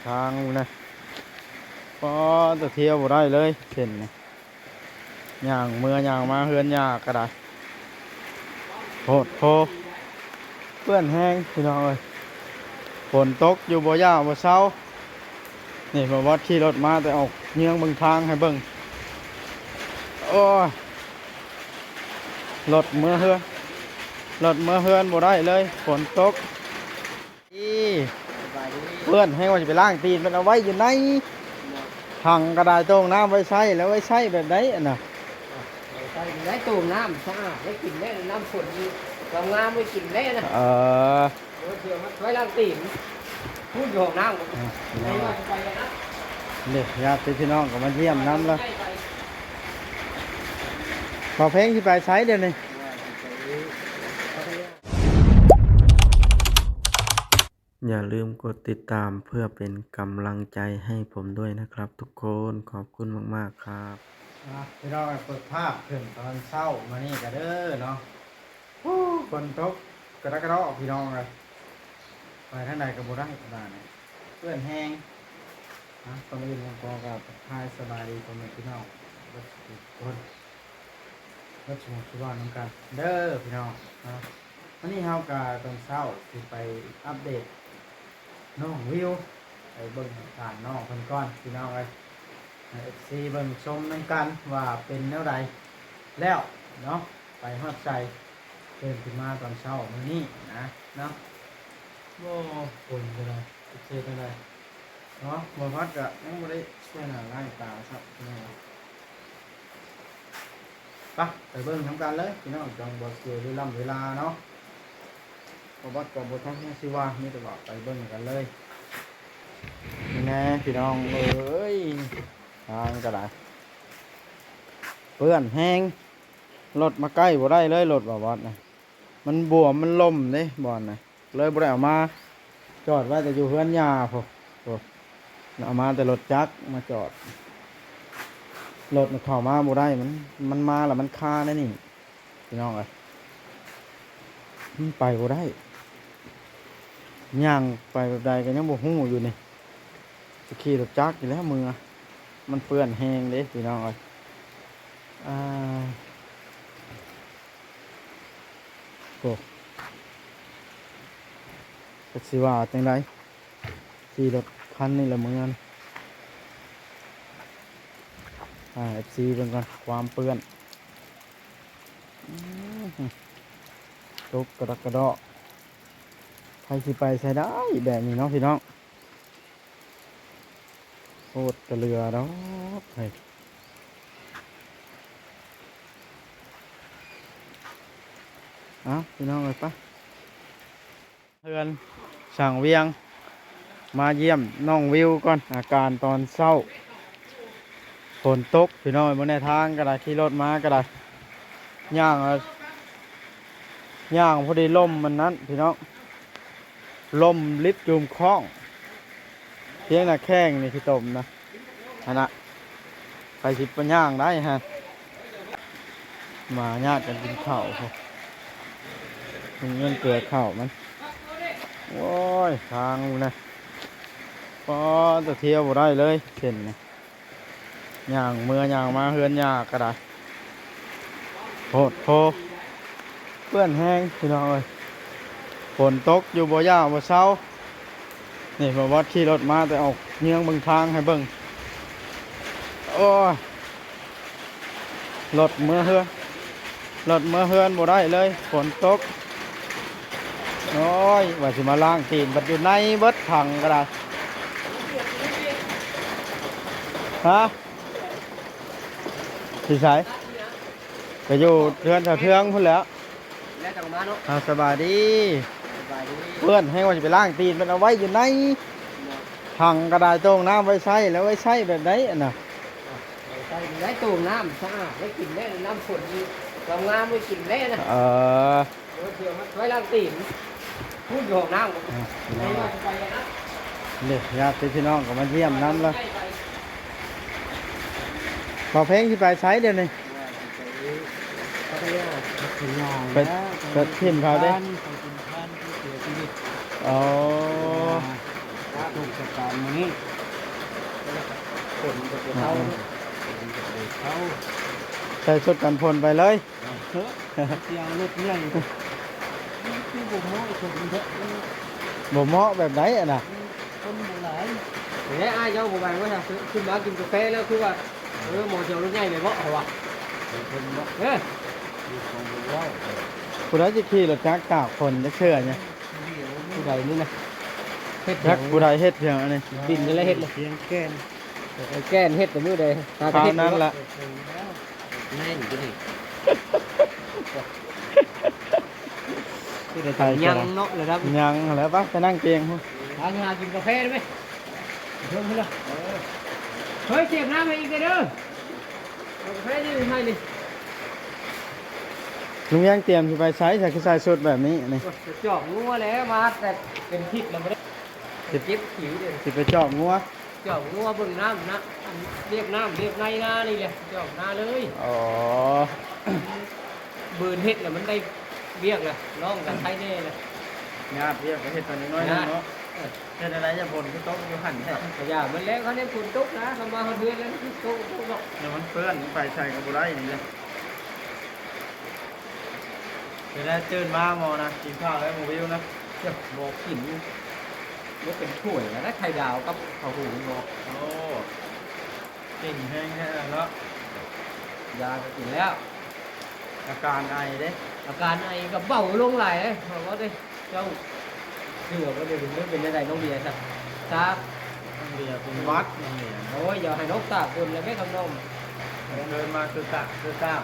ທາງນີ້ນະ ປາດ ແຕ່ທ່ຽວບໍ່ໄດ້ເລີຍເສັ້ນນີ້ ຍ່າງເມືອຍ່າງມາເຮືອນຍ່າກໍໄດ້ ໂພດໂພ ເປື້ອນແຮງພີ່ນ້ອງເອີຍ ຝົນຕົກຢູ່ບໍ່ຢ່າບໍ່ເຊົາ. ນີ້ ບ່າວວັດຂີ່ລົດມາ ແຕ່ອອກເຍືອງເບິ່ງທາງໃຫ້ເບິ່ງ. ໂອ້ຍ ລົດເມືອເຮືອນ ລົດເມືອເຮືອນບໍ່ໄດ້ເລີຍ ຝົນຕົກ. ອີ ສະບາຍດີ ເປື້ອນແຮງ ວ່າຊິໄປລ້າງຕີນ ມັນເອົາໄວ້ຢູ່ໃນຖັງກະດາດ ໂຕ່ງນ້ຳໄວ້ໃຊ້ ແລ້ວໄວ້ໃຊ້ແບບໃດອັນນະ? ໃຊ້ໄດ້ ໂຕ່ງນ້ຳສະອາດ ໄດ້ກິນໄດ້ ນ້ຳຝົນນີ້ ງາມໆ ໄວ້ກິນໄດ້ນະ. ເອີ ໂອ້ຍ ເຊື່ອມັນໄວ້ລ້າງຕີນ ພຸ້ນຢູ່ຫ້ອງນ້ຳ ອ່ະ ໄປແລ້ວນະ. ເດ້ ຍາດຕິພີ່ນ້ອງກໍມາຢ້ຽມນຳລະ. ບ່າວເພັງຊິໄປໃສດຽວນີ້? ຢ່າลืมกดติดตามเพื่อเป็นกำลังใจให้ผมด้วยนะครับทุกคน ขอบคุณมากๆ ครับ ອ່ะ พี่น้อง เปิดภาพขึ้นตอนเช้ามานี่ก็เด้อเนาะ โอ้ ฝนตกกระดอกกระดอกพี่น้องเอ้ย ไปทางใดก็บ่ได้ขนาดนี้ เปื้อนแฮง อ่ะ ก่อนอื่นผมขอกราบทักทายสบายดีพ่อแม่พี่น้องเบิดทุกคน เบิดสมองสุวรรณนำกันเด้อพี่น้องเนาะ วันนี้เฮากะตอนเช้าสิไปอัปเดตน้องวิว ไปเบิ่งอาการน้องเพิ่นก่อนพี่น้องเอ้ย ให้ เอฟซี เบิ่งชมนำกันว่าเป็นแนวใดแล้วเนาะ ไปฮอดไส ตื่นขึ้นมาตอนเช้ามื้อนี้นะเนาะ โอ้ ฝนก็ได้ สิเฮ็ดจั่งใดเนาะ บ่าวพัดก็ยังบ่ได้ช่วยหน้าล้างตาครับพี่น้อง ไป ไปเบิ่งนำกันเลยพี่น้อง จั่งบ่เสียเวลาเวลาเนาะ บ่าวพัดก็บ่ทันสิว่า มีแต่ว่าไปเบิ่งกันเลย นี่แน่พี่น้องเอ้ย ทางก็ได้ เปื้อนแฮง รถมาใกล้บ่ได้เลย รถบ่าวพัดนะ มันบวม มันล่มเด้บ่อนนะ เลยบ่ได้เอามา จอดไว้แต่อยู่เฮือนย่าพุ้น พุ้น เอามาแต่รถจักรมาจอด รถมันเข้ามาบ่ได้ มัน มันมาแล้วมันคาแนวนี้ พี่น้องเอ้ย มันไปบ่ได้ ย่างไปแบบใดก็ยังบ่ฮู้อยู่นี่ สิขี่รถจักรอยู่แล้วเมือ มันเปื้อนแฮงเด้พี่น้องเอ้ย อ่า โอ้ จักสิว่าจั่งใด ขี่รถคันนี้ละเมือ อ่า เอฟซี เบิ่งก่อน ความเปื้อน อืม ตกกระดอกกระดอ ไผสิไปไสได้แบบนี้เนาะพี่น้อง โคตรกะเหลือดอกเฮ้ย เอ้า พี่น้องเอ้ย ไป เฮือนสังเวียง มาเยี่ยมน้องวิวก่อน อาการตอนเช้า ฝนตกพี่น้อง บ่แน่ทางก็ได้ ขี่รถมาก็ได้ ย่างเอา ย่างพอดีล่มมันนั้นพี่น้อง ล่มลิบจูมคล้อง เพียงแต่แข้งนี่ขี้ตมนะ หั่นน่ะ ไปสิไปย่างได้ฮะ มาญาติกันกินข้าวพุ้น มันเงินเกลือข้าวมัน โอ้ย ทางพุ้นนะ ปาด แต่เที่ยวบ่ได้เลยเส้นนี้ ย่างเมือย่างมาเฮือนย่าก็ได้ โพดโพ เปื้อนแฮงพี่น้องเอ้ย ฝนตกอยู่บ่ย่าบ่เซา นี่ บ่าววัดขี่รถมา แต่ออกเยื้องเบิ่งทางให้เบิ่ง โอ้ย รถเมือเฮือน รถเมือเฮือนบ่ได้เลย ฝนตก โอ้ย ว่าสิมาล้างตีน บัดอยู่ในเบิดถังก็ได้ ฮะ สิใส ก็อยู่เฮือนแถวเทืองพุ้นแหล้ว แล้วจั่งมาเนาะ อ่า สบายดี สบายดี เปื้อนแฮง ว่าสิไปล้างตีน มันเอาไว้อยู่ในถังก็ได้ โต่งน้ำไว้ใช้ แล้วไว้ใช้แบบใดอันน่ะ ใช้ได้ โต่งน้ำสะอาด ไว้กินได้ น้ำฝนนี่ งามๆ ไว้กินได้นะ เออ โอ้ย เชื่อมันไว้ล้างตีน พุ้นอยู่ห้องน้ำ อ่ะ ไปเลยนะ เด้ ญาติพี่น้องก็มาเยี่ยมนำแล้ว บ่าวเพ็งสิไปไสเดี๋ยวนี้ ไป ไปถิ่มเขาเด้ ไปกินทานผู้เสียชีวิต อ๋อ ตก ສະການມື້ນີ້ ຝົນກໍບໍ່ເຂົ້າເນາະ ຝົນກໍບໍ່ເຂົ້າ ໃສ່ຊຸດກັນຝົນໄປເລີຍ. ເອີ ຊິເອົາລົດໃຫຍ່ ຄືບໍ່ເໝາະສົມແທ້ ບໍ່ເໝາະແບບໃດຫັ້ນນະ? ຄົນບໍ່ຫຼາຍ ແຫຼະ ອ້າຍເຈົ້າບໍ່ໄປວ່າຊະ ຄື ຄືມາກິນກາແຟແລ້ວ ຄືວ່າ ເອີ ໝໍຊິເອົາລົດໃຫຍ່ໄປເບາະ ເຂົາວ່າ ເອີ ຜູ້ໃດຊິຂີ່ລົດຈັກຕາກຝົນຈັກເທື່ອນີ້? ຜູ້ໃດນີ້ນະ ເຮັດຫຍັງ ຈັກຜູ້ໃດເຮັດຫຍັງອັນນີ້? ບິນນີ້ແຫຼະເຮັດ ສຽງແກ່ນ ແກ່ນເຮັດແຕ່ມື້ໃດ ຫາກະເຮັດ ຄາວນັ້ນລະ ແມ່ນຢູ່ນີ້ ຄືໄດ້ ຍັງເນາະລະດັບ ຍັງແລ້ວ ໄປ ໄປນັ່ງກຽງພຸ້ນ ຫາ ຫາກິນກາແຟໄດ້ໄໝ? ເທິງພຸ້ນລະ ເອີ ເຮີ້ຍ ເກັບນ້ຳໃຫ້ອີກເດີ ເອົາກາແຟນີ້ໃຫ້ນີ້ ລຸງວຽງຕຽມຊິໄປໃສ ໃສ່ ຄືໃສ່ຊຸດແບບນີ້ນີ້? ໂອ້ຍ ໄປຈອກງົວແຫຼະ ມາແຕ່ເປັນທິດແລ້ວບໍ່ໄດ້ ຊິເກັບຂິວເດ້ ຊິໄປຈອກງົວ ຈອກງົວເບິ່ງນ້ຳນະ ລຽບນ້ຳລຽບໄນນານີ້ແຫຼະ ຈອກນາເລີຍ ອໍ ບືນເຮັດແລ້ວມັນໄດ້ວຽກແລ້ວ ນ້ອງກໍໄຄແດ່ແລ້ວ ຍາດວຽກກໍເຮັດໄປໜ້ອຍໆ ຍາດ ໜຶ່ງເນາະ ເອີ ເຮັດແນວໃດ ຢ່າຝົນຄືຕົກຢູ່ຫັ້ນແທ້ ກໍຢ່າມັນແຫຼະ ຄັນໄດ້ຝົນຕົກນະ ຄັນມາຮອດເຮືອນແລ້ວຄືຕົກ ຕົກດອກ ແລ້ວມັນເປື້ອນ ໄປໃສກໍບໍ່ໄດ້ນີ້ແຫຼະ. ເປັນໄດ ຕື່ນມາໝໍນະ ກິນຂ້າວແລ້ວໝໍວິວນະ? ເຈັບບໍ່ກິນ ບໍ່ເປັນຖ້ວຍແລ້ວ ໄຂ່ດາວກັບເຂົ້າຫູໝໍ. ໂອ້ ເກັ່ງແຮງແທ້ເນາະ ຢາກໍກິນແລ້ວ. ອາການໄອເດ້? ອາການໄອກໍເບົາລົງຫຼາຍເດ້ ເວົ້າເດ້. ເຈົ້າເຊື່ອບໍ່? ດຽວນີ້ເປັນຈັ່ງໃດນ້ອງເບຍຊະ? ຊາ ນ້ອງເບຍເປັນຫວັດນ້ອງເບຍ. ໂອ້ຍ ຢ່າໃຫ້ນ້ອງຕາກຄົນແລ້ວແມ່ຄຳນ້ອງ ເດີນມາຄືກະຄືກາມ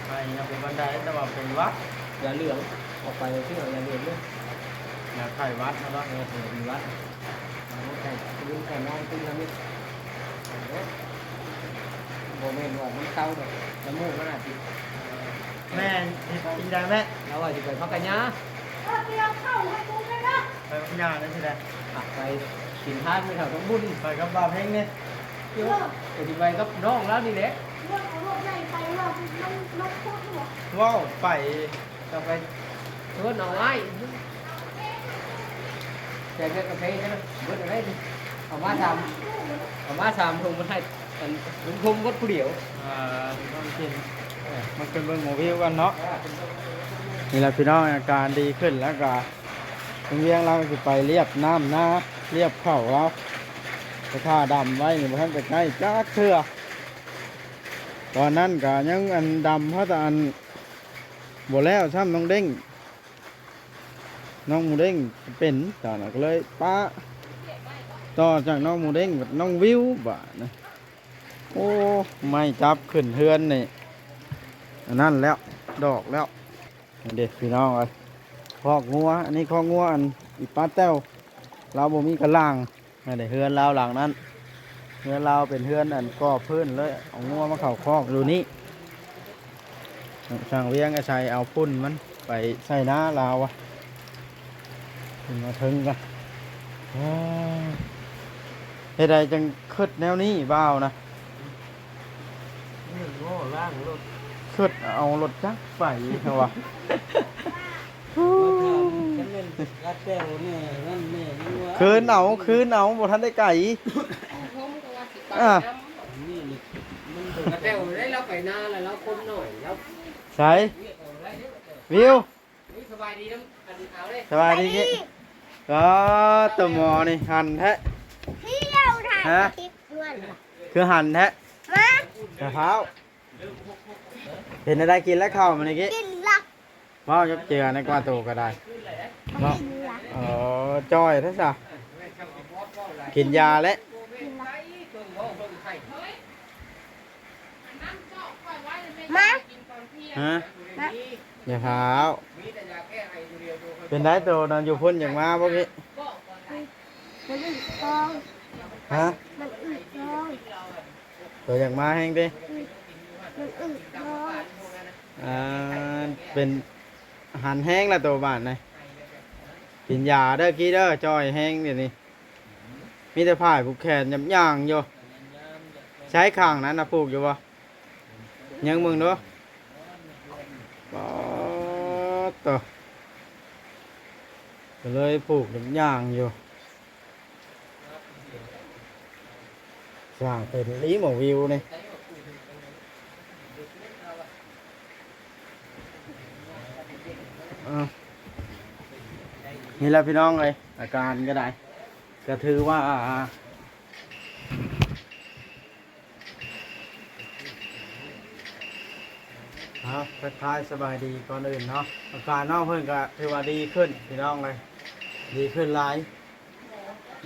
ໄອຍັງບໍ່ປານໃດ ແຕ່ວ່າເປັນຫວັດ. ຢາເຫຼືອງ ອອກໄປຊື່ເອົາຢາເຫຼືອງເດີ ຢາໄຂ້ຫວັດເນາະ. ເອີ ເອີ ເປັນຫວັດ. ບໍ່ແມ່ນວ່າມັນເຊົາດອກ ນ້ຳມູກມັນອາດຊິ ແມ່ນ ຊິໄປທີ່ໃດແມ່? ລາວວ່າຊິໄປພັກກະຍາ ເອີ ໄປພັກກະຍາແລ້ວຊິໄດ້ ໄປກິນທານແມ່ເຖົ້າທຳບຸນ ໄປກັບບ່າວເພັງເດ້. ເອີ ຊິໄປກັບນ້ອງລາວນີ້ແຫຼະ ເວົ້າໄປ ກໍໄປຊວນເອົາອ້າຍ ແຈກເງິນກາເຟຊັ້ນນະ ເບິດເອົາໄດ້ ເອົາມາສາມ ເອົາມາສາມຖົງ ມັນໃຫ້ອັນລຸງທົງເບິດຜູ້ດຽວ. ອ່າ ມັນຂຶ້ນເບິ່ງໝູວິວກັນເນາະ. ນີ້ລະພີ່ນ້ອງ ອາການດີຂຶ້ນແລ້ວກະ ລຸງວຽງລາວຊິໄປລຽບນ້ຳນາ ລຽບເຂົ້າລາວ ໄປຖ້າດຳໄວ້ນີ້ ບໍ່ທັນໄປໃກ້ຈັກເທື່ອ. ຕອນນັ້ນກະຍັງອັນດຳ ເພາະແຕ່ອັນ ບໍ່ແລ້ວຊ້ຳ ນ້ອງເດ້ງ ນ້ອງໝູເດ້ງເປັນຕອນນັ້ນ ກໍເລີຍປະ ຕໍ່ຈາກນ້ອງໝູເດ້ງ ນ້ອງວິວບາດນີ້. ໂອ້ ໄມ້ຈັບຂຶ້ນເຮືອນນີ້ ອັນນັ້ນແລ້ວ ດອກແລ້ວ. ນີ້ເດ້ພີ່ນ້ອງເອີຍ ຄອກງົວ ອັນນີ້ຄອກງົວ ອັນອີປ້າແຕ້ວລາວບໍ່ມີກະລາງ. ອັນນີ້ເຮືອນລາວຫຼັງນັ້ນ ເຮືອນລາວເປັນເຮືອນອັນກໍ່ພື້ນເລີຍ ເອົາງົວມາເຂົ້າຄອກຢູ່ນີ້. ຊ່າງວຽງອາໄສເອົາຝຸ່ນມັນໄປໃສ່ນາລາວ ຂຶ້ນມາເທິງກັນ. ເຮັດໃດຈັ່ງຄິດແນວນີ້ບ່າວນະ? ນີ້ໂງ່ລ້າງລົດ ຄິດເອົາລົດຈັກໄປເນາະວ່າ ມາຖາມ ຄັນແມ່ນກະແຕ້ວແນ່ນັ້ນແນ່ຍັງວ່າ ຄືນເອົາ ຄືນເອົາ ບໍ່ທັນໄດ້ໄກ. ນີ້ມັນກະແຕ້ວໄດ້ ລາວໄປນາແລ້ວ ລາວຄົນໜ້ອຍ ລາວ ໃສ? ວິວ ສະບາຍດີນຳ ອັນ ເອົາເດ້ ສະບາຍດີ. ກໍຕະໝໍນີ້ຫັນແທ້ ຮະ ຄືຫັນແທ້ ມາ ແຕ່ພ້າວ ເປັນແນວໃດ ກິນແລ້ວເຂົ້າມື້ນີ້? ກິນລະ ເວົ້າຈັກເທື່ອໃນກວ່າໂຕກໍໄດ້ເນາະ. ເອີ ຈ່ອຍແທ້ຊະ ກິນຢາແລ້ວ ມາ ຮະ ມາ ຢ່າພາວ ເປັນໄດໂຕນອນຢູ່ພຸ້ນ ຢາກມາບໍ່ພີ່? ມັນອຶດທ້ອງ ຮະ ມັນອຶດທ້ອງ ໂຕຢາກມາແຮງຕິ? ອືມ ມັນອຶດທ້ອງ ອ່າ ເປັນ ຫັນແຮງລະໂຕບາດນີ້ ກິນຢາເດີກີ້ເດີ ຈ່ອຍແຮງດຽວນີ້. ມີແຕ່ຜາຍຜູກແຂນຍາມຍ່າງຢູ່ ໃຊ້ຂ້າງນັ້ນນະຜູກຢູ່ບໍ່? ຍັງເບິ່ງດູ ປາດໂຕ ກໍເລີຍຜູກຍາມຍ່າງຢູ່. ຢ່າງເປັນລີໝໍວິວນີ້ ເອົາ ນີ້ແຫຼະພີ່ນ້ອງເອີຍ ອາການກໍໄດ້ ກໍຖືວ່າ ເອົາ ທັກທາຍສະບາຍດີກ່ອນອື່ນເນາະ ອາການນ້ອງເພິ່ນກໍຖືວ່າດີຂຶ້ນພີ່ນ້ອງເອີຍ ດີຂຶ້ນຫຼາຍ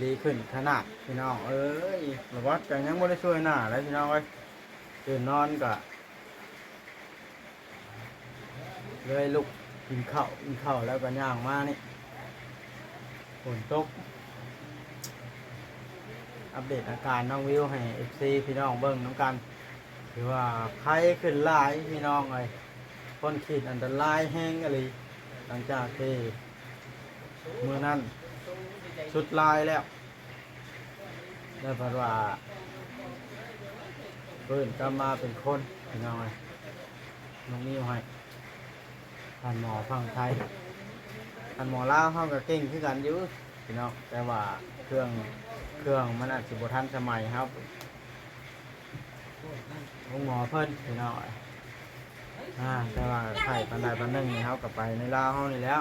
ດີຂຶ້ນຂະໜາດພີ່ນ້ອງເອີຍ ລະວັດກໍຍັງບໍ່ໄດ້ຊ່ວຍໜ້າເລີຍພີ່ນ້ອງເອີຍ ຕື່ນນອນກໍ ເລີຍລຸກກິນເຂົ້າ ກິນເຂົ້າແລ້ວກໍຍ່າງມານີ້ ຝົນຕົກ ອັບເດດອາການນ້ອງວິວໃຫ້ເອັຟຊີພີ່ນ້ອງເບິ່ງນຳກັນ ຖືວ່າໄຄຂຶ້ນຫຼາຍພີ່ນ້ອງເອີຍ ພົ້ນຂີດອັນຕະລາຍແຮງອີ່ຫຼີ ຫຼັງຈາກທີ່ມື້ນັ້ນສຸດລາຍແລ້ວ ແລ້ວພັດວ່າຟື້ນກັບມາເປັນຄົນພີ່ນ້ອງເອີຍ ນ້ອງມິວໃຫ້ ທ່ານໝໍຝັ່ງໄທ ທ່ານໝໍລາວເຮົາກໍເກັ່ງຄືກັນຢູ່ພີ່ນ້ອງ ແຕ່ວ່າເຄື່ອງ ເຄື່ອງມັນອາດຊິບໍ່ທັນສະໄໝ ເຮົາ ໂຮງໝໍເພິ່ນພີ່ນ້ອງເອີຍ ອາ ແຕ່ວ່າໄຂ້ປານໃດປານໜຶ່ງນີ້ ເຮົາກໍໄປໃນລາວເຮົານີ້ແຫຼ້ວ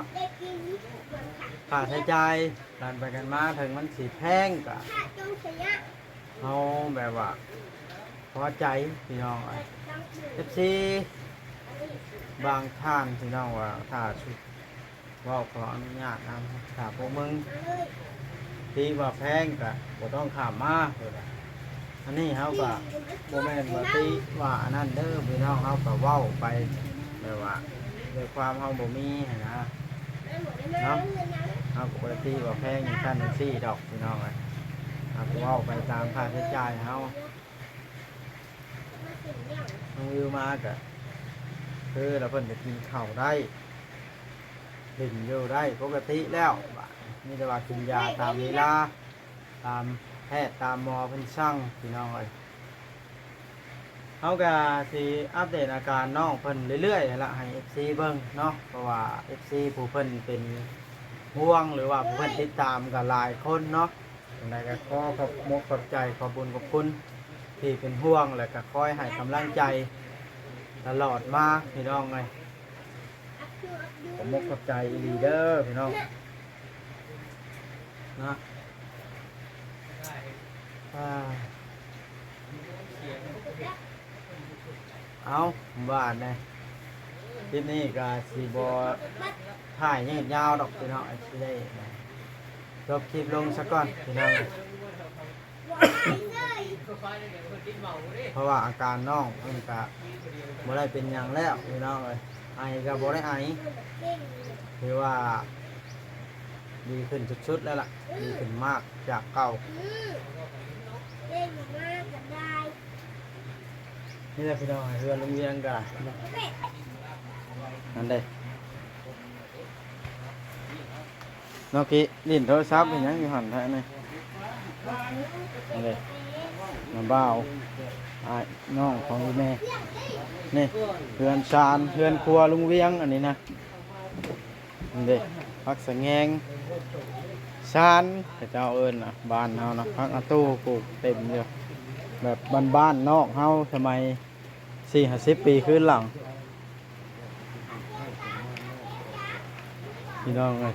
ຄ່າໃຊ້ຈ່າຍ ການໄປກັນມາ ເຖິງມັນຊິແພງກໍ ເຮົາແບບວ່າພໍໃຈພີ່ນ້ອງເອີຍ ເອັຟຊີບາງທ່ານພີ່ນ້ອງວ່າ ຖ້າ ເວົ້າຂໍອະນຸຍາດນຳ ຖ້າພວກມຶງຕິວ່າແພງກະບໍ່ຕ້ອງຂ້າມມາ ເພິ່ນວ່າ ອັນນີ້ເຮົາກະບໍ່ແມ່ນວ່າຕິວ່າອັນນັ້ນເດີພີ່ນ້ອງ ເຮົາກະເວົ້າໄປແບບວ່າດ້ວຍຄວາມເຮົາບໍ່ມີຫັ້ນນະ ເນາະ ເຮົາກະບໍ່ໄດ້ຕິວ່າແພງຈັ່ງຊັ້ນຈັ່ງຊີ້ດອກພີ່ນ້ອງເອີຍ ເຮົາກະເວົ້າໄປຕາມຄ່າໃຊ້ຈ່າຍເຮົາ ນ້ອງວິວມາກະ ຄືລະເພິ່ນກະກິນເຂົ້າໄດ້ ຫຼິ້ນຢູ່ໄດ້ປົກກະຕິແລ້ວ ບາດນີ້ມີແຕ່ວ່າກິນຢາຕາມເວລາ ຕາມແພດຕາມໝໍເພິ່ນສັ່ງພີ່ນ້ອງເອີຍ ເຮົາກະຊິອັບເດດອາການນ້ອງເພິ່ນເລື້ອຍໆຫັ້ນລະ ໃຫ້ເອັຟຊີເບິ່ງເນາະ ເພາະວ່າເອັຟຊີຜູ້ເພິ່ນເປັນຫ່ວງ ຫຼືວ່າຜູ້ເພິ່ນຕິດຕາມກະຫຼາຍຄົນເນາະ ຈັ່ງໃດກໍຂໍຂອບມົກຂອບໃຈ ຂອບບຸນຂອບຄຸນທີ່ເປັນຫ່ວງ ແລະກໍຄອຍໃຫ້ກຳລັງໃຈຕະຫຼອດມາພີ່ນ້ອງເອີຍ ຂອບມົກຂອບໃຈອີ່ຫຼີເດີພີ່ນ້ອງເນາະ ອາ. ເອົາ ບາດນີ້ ຄລິບນີ້ກໍຊິບໍ່ຖ່າຍຍືດຍາວດອກພີ່ນ້ອງ ຊິໄດ້ຈົບຄລິບລົງຊະກ່ອນພີ່ນ້ອງ ເພາະວ່າອາການນ້ອງເພິ່ນກະບໍ່ໄດ້ເປັນຫຍັງແລ້ວພີ່ນ້ອງເອີຍ ໄອກະບໍ່ໄດ້ໄອ ຖືວ່າດີຂຶ້ນສຸດໆແລ້ວລະ ດີຂຶ້ນມາກຈາກເກົ່າ. ນີ້ແຫຼະພີ່ນ້ອງ ເຮືອນລຸງວຽງກະ ນັ້ນເດ້ ນ້ອງກິຫຼິ້ນໂທລະສັບເຮັດຫຍັງຢູ່ຫັ້ນແທ້ນີ້ ນັ້ນເດ້ ນ້າບ່າວ ອ້າຍນ້ອງຂອງອີ່ແມ່ ນີ້ ເຮືອນຊານ ເຮືອນຄົວລຸງວຽງ ອັນນີ້ນະ. ນີ້ເດ້ ຜັກສະແງງ ຊານ ເຂົາເຈົ້າເອີ້ນນະ ບ້ານເຮົານະ ຜັກອາຕູ ປູກເຕັມຢູ່ ແບບບ້ານໆນອກເຮົາ ສະໄໝສີ່ຫ້າສິບປີຄືນຫຼັງ ພີ່ນ້ອງເອີຍ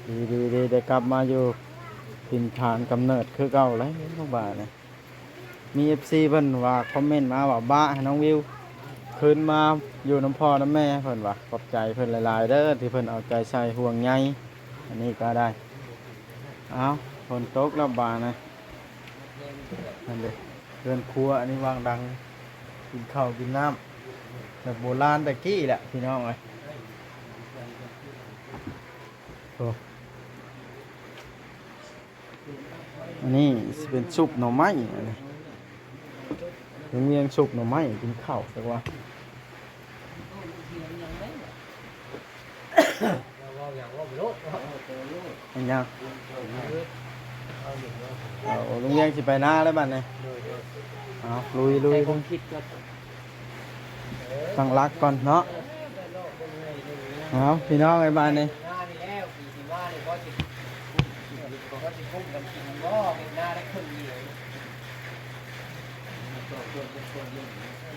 ເອີ ດີໆໆ ໄດ້ກັບມາຢູ່ຖິ່ນຖານກຳເນີດຄືເກົ່າແລ້ວບາດນີ້. ມີເອັຟຊີເພິ່ນວ່າ ຄອມເມັນມາວ່າ ບ້າໃຫ້ນ້ອງວິວຄືນມາຢູ່ນຳພໍ່ນຳແມ່ ເພິ່ນວ່າ ຂອບໃຈເພິ່ນຫຼາຍໆເດີ ທີ່ເພິ່ນເອົາໃຈໃສ່ຫ່ວງໃຍ ອັນນີ້ກໍໄດ້ ອ້າວ ຝົນຕົກແລ້ວບາດນີ້ ນັ້ນເດ້ ເຮືອນຄົວ ອັນນີ້ວາງດັງ ກິນເຂົ້າກິນນ້ຳ ແບບໂບລານແຕ່ກີ້ແຫຼະ ພີ່ນ້ອງເອີຍ ໂອ້. ອັນນີ້ຊິເປັນຊຸບໜໍ່ໄມ້ ອັນນີ້ ໂຮງຮຽນຊຸບໜໍ່ໄມ້ ກິນເຂົ້າ ຈັກວ່າ ເວົ້າຫຍັງເວົ້າໄປໂລດ ເວົ້າໄປໂລດ ເປັນຫຍັງ ເອົາ ລຸງວຽງຊິໄປນາແລ້ວບັດນີ້ ໂດຍໆ ເອົາ ລຸຍໆ ໃຊ້ຄວາມຄິດກ່ອນ ຕັ້ງຫຼັກກ່ອນເນາະ ເອີ ເອົາ ພີ່ນ້ອງເອີຍ ບາດນີ້ ນານີ້ແລ້ວ ປີທີ່ວ່ານີ້ ຄົງກັນກິນບໍ່ ເຮັດນາໄດ້ຄົນດຽວ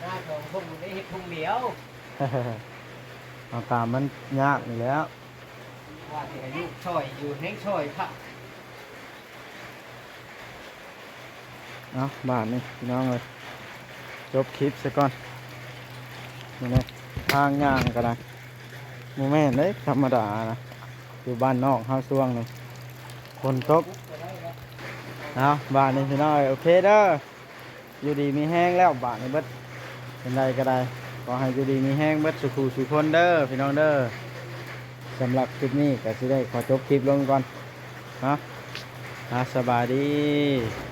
ນາສອງຄົງໄດ້ເຮັດຄົງດຽວ ເອົາຕາມມັນຍາກນີ້ແຫຼ້ວ ວ່າຊິໃຫ້ລູກຊ່ອຍຢູ່ ແຮງຊ່ອຍຄັກ. ເອົາ ບາດນີ້ພີ່ນ້ອງເອີຍ ຈົບຄລິບຊະກ່ອນ ນີ້ນະ ທາງຍ່າງກໍໄດ້ ບໍ່ແມ່ນເດ້ ທຳມະດານະ ຢູ່ບ້ານນອກເຮົາຊ່ວງນີ້ຝົນຕົກ. ເອົາ ບາດນີ້ພີ່ນ້ອງເອີຍ ໂອເຄເດີ ຢູ່ດີມີແຮງແລ້ວບາດນີ້ເບິດ ເປັນໃດກໍໄດ້ ຂໍໃຫ້ຢູ່ດີມີແຮງເບິດສູ່ຜູ້ສູ່ຄົນເດີພີ່ນ້ອງເດີ. ສຳລັບຄລິບນີ້ກໍຊິໄດ້ຂໍຈົບຄລິບລົງກ່ອນເນາະ ອາ ສະບາຍດີ.